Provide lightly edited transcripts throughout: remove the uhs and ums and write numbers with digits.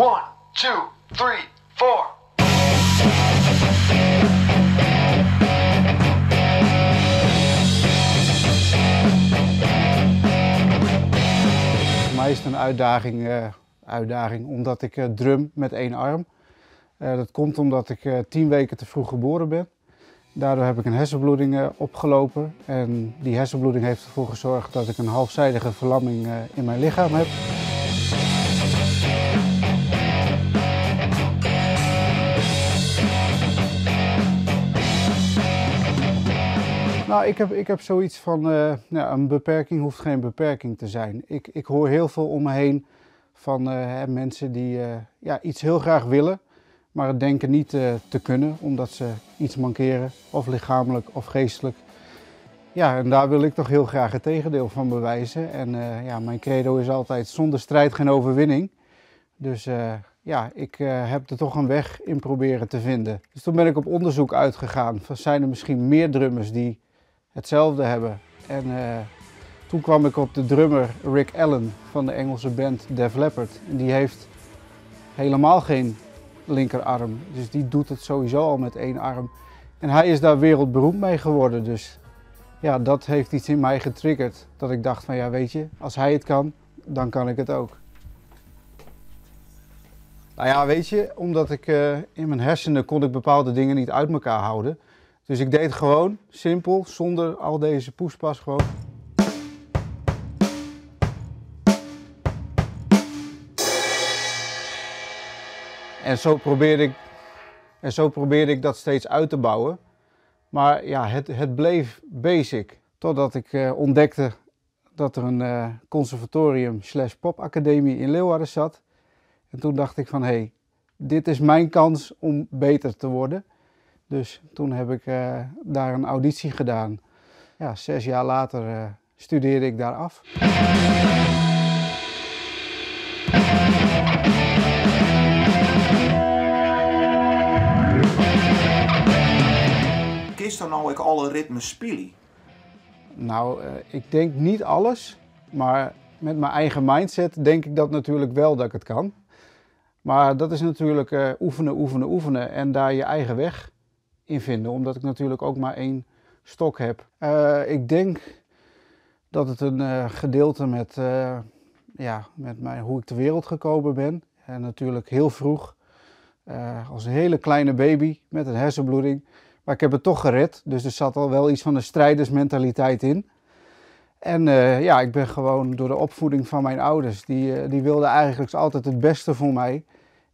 One, two, three, four. Voor mij is het een uitdaging omdat ik drum met één arm. Dat komt omdat ik 10 weken te vroeg geboren ben. Daardoor heb ik een hersenbloeding opgelopen en die hersenbloeding heeft ervoor gezorgd dat ik een halfzijdige verlamming in mijn lichaam heb. Ik heb zoiets van, een beperking hoeft geen beperking te zijn. Ik hoor heel veel om me heen van mensen die iets heel graag willen, maar het denken niet te kunnen, omdat ze iets mankeren, of lichamelijk of geestelijk. En daar wil ik toch heel graag het tegendeel van bewijzen. En mijn credo is altijd zonder strijd geen overwinning. Dus ik heb er toch een weg in proberen te vinden. Dus toen ben ik op onderzoek uitgegaan van zijn er misschien meer drummers die hetzelfde hebben. En toen kwam ik op de drummer Rick Allen van de Engelse band Def Leppard. En die heeft helemaal geen linkerarm, dus die doet het sowieso al met één arm. En hij is daar wereldberoemd mee geworden, dus dat heeft iets in mij getriggerd. Dat ik dacht van als hij het kan, dan kan ik het ook. Omdat ik in mijn hersenen kon ik bepaalde dingen niet uit elkaar houden. Dus ik deed gewoon, simpel, zonder al deze poespas gewoon. En zo probeerde ik dat steeds uit te bouwen. Maar het bleef basic. Totdat ik ontdekte dat er een conservatorium slash popacademie in Leeuwarden zat. En toen dacht ik van, hé, dit is mijn kans om beter te worden. Dus toen heb ik daar een auditie gedaan. 6 jaar later studeerde ik daar af. Is dan nou ook alle ritmes spelen? Ik denk niet alles, maar met mijn eigen mindset denk ik dat natuurlijk wel dat ik het kan. Maar dat is natuurlijk oefenen, oefenen, oefenen en daar je eigen weg in vinden, omdat ik natuurlijk ook maar één stok heb. Ik denk dat het een gedeelte met hoe ik ter wereld gekomen ben. En natuurlijk heel vroeg, als een hele kleine baby met een hersenbloeding. Maar ik heb het toch gered, dus er zat al wel iets van de strijdersmentaliteit in. En ik ben gewoon door de opvoeding van mijn ouders, die wilden eigenlijk altijd het beste voor mij.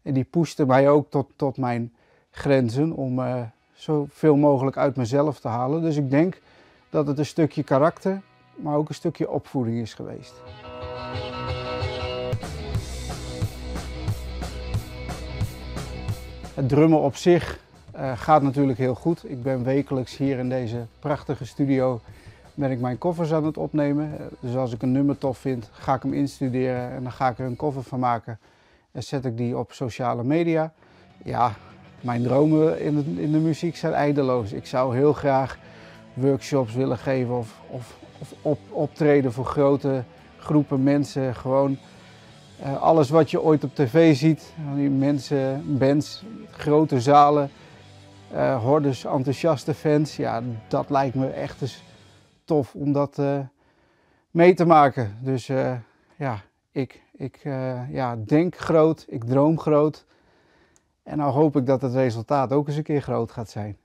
En die pushten mij ook tot mijn grenzen om zoveel mogelijk uit mezelf te halen. Dus ik denk dat het een stukje karakter, maar ook een stukje opvoeding is geweest. Het drummen op zich gaat natuurlijk heel goed. Ik ben wekelijks hier in deze prachtige studio ben ik mijn covers aan het opnemen. Dus als ik een nummer tof vind, ga ik hem instuderen en dan ga ik er een cover van maken. En zet ik die op sociale media. Mijn dromen in de muziek zijn eindeloos. Ik zou heel graag workshops willen geven of optreden voor grote groepen mensen. Gewoon alles wat je ooit op tv ziet. Die mensen, bands, grote zalen, hordes enthousiaste fans. Dat lijkt me echt eens tof om dat mee te maken. Dus ik denk groot, ik droom groot. En nou hoop ik dat het resultaat ook eens een keer groot gaat zijn.